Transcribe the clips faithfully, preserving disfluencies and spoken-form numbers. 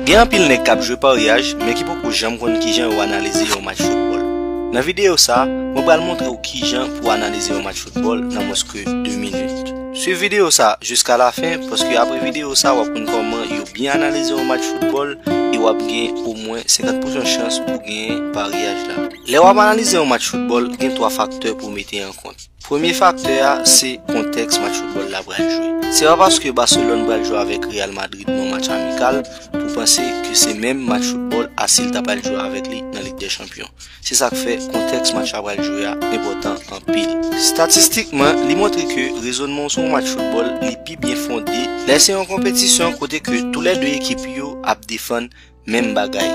Gen anpil nèg k ap jwe paryaj, men ki poko janm konn kijan yo analize yon match foutbòl. Nan videyo sa, mwen pral montre w kijan pou w analize yon match foutbòl nan mwens ke de minit. Swiv videyo sa jiska lafen, paske apre videyo sa, w ap konn kòman yo byen analize yon match foutbòl e w ap gen omwen senkant pousan chans pou w genyen paryaj la. Lè w ap analize yon match foutbòl, gen twa faktè pou w mete an kont. Premye faktè a, se kontèks match foutbòl la pral jwe. Se pa paske Barcelone pral jwe avèk Real Madrid nan match amikal pou w panse ke se menm match foutbòl a si l ta pral jwe avèk li nan Lig dè Chanpyon. Se sa k fè kontèks match la pral jwe a enpòtan anpil. Estatistikman, li montre ke rezònman w sou yon match foutbòl, li pi byen fonde lè se yon konpetisyon kote ke toulède ekip yo ap defann menm bagay.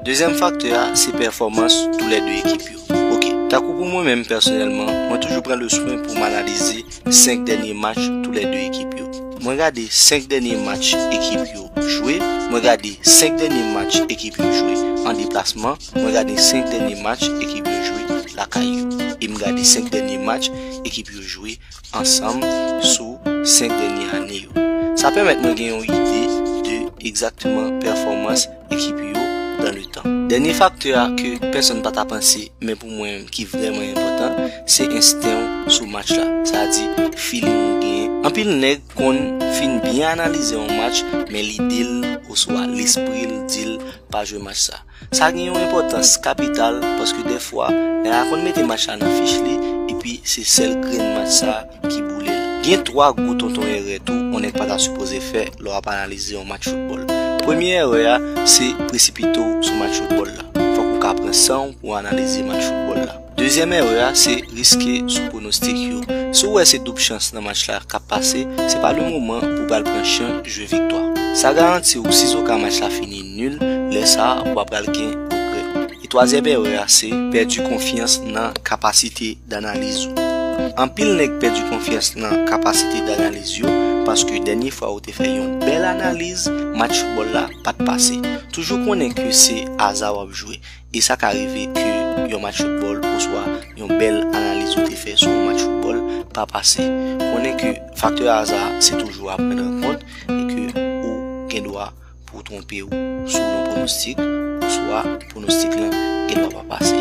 Dezyèm faktè a, se pèfòmans toulède ekip yo. Oke, tankou pou mwen menm pèsonèlman, mwen toujou pran le swen pou m analize senk dènye match toulède ekip yo. Mwen gade senk dènye match ekip yo jwe, mwen gade senk dènye match ekip yo jwe an deplasman, mwen gade senk dènye match ekip yo jwe lakay yo, e m gade senk dènye match ekip yo jwe ansanm sou senk dènye ane yo. Sa pèmèt mwen gen yon ide de egzakteman pèfòmans ekip yo dan le tan. Dènye faktè a ke pèsonn pa ta panse, men pou mwen ki vrèman enpòtan, se ensten w sou match la. Sa di, feeling ou genyen. Anpil nèg konn fin byen analize yon match, men lide l oswa lespri l di l pa jwe match sa. Sa gen yon enpòtans kapital, paske dèfwa, nèg la konn mete match la nan fich li, epi se sèl grenn match sa ki boule l. Gen twa gwo tonton erè tou yon nèg pa ta sipoze fè lè w ap analize yon match foutbòl. Premye erè a, se presipite w sou match foutbòl la. Fòk ou ka pran san w pou w analize match foutbòl la. Dezyèm erè a, se riske sou pwonostik yo. Si w wè se doub chans nan match la k ap pase, se pa le moman pou w pral pran chans jwe viktwa. Sa garanti w, sizoka match la fini nil, lè sa a, w pa pral gen regrè. E twazyèm erè a, se pèdi konfyans nan kapasite danaliz ou. Anpil nèg pèdi konfyans nan kapasite danaliz yo, paske dènye fwa ou te fè yon bèl analiz, match foutbòl la pa t pase. Toujou konnen ke se aza w ap jwe, e sa ka rive ke yon match foutbòl oswa yon bèl analiz ou te fè sou yon match foutbòl pa pase. Konnen ke faktè aza se toujou a pran an kont e ke ou gen dwa pou w twonpe w sou yon pwonostik, oswa pwonostik lan gen dwa pa pase.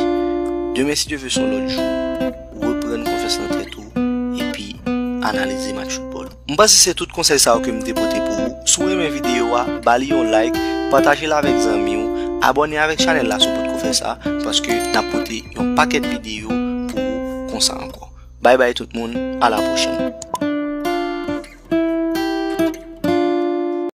Demen, si Dye vle, se yon lòt jou, reprann konfyans nan tèt ou, epi analize match foutbòl. M panse se tout konsèy sa yo ke m te pote pou ou. Si w renmen videyo a, ba li yon like, pataje l avèk zanmi w, abòne avèk chanèl la si w potko fè sa, paske n ap pote yon pakèt videyo pou ou konsa ankò. Bay bay tout moun, a la pwochèn.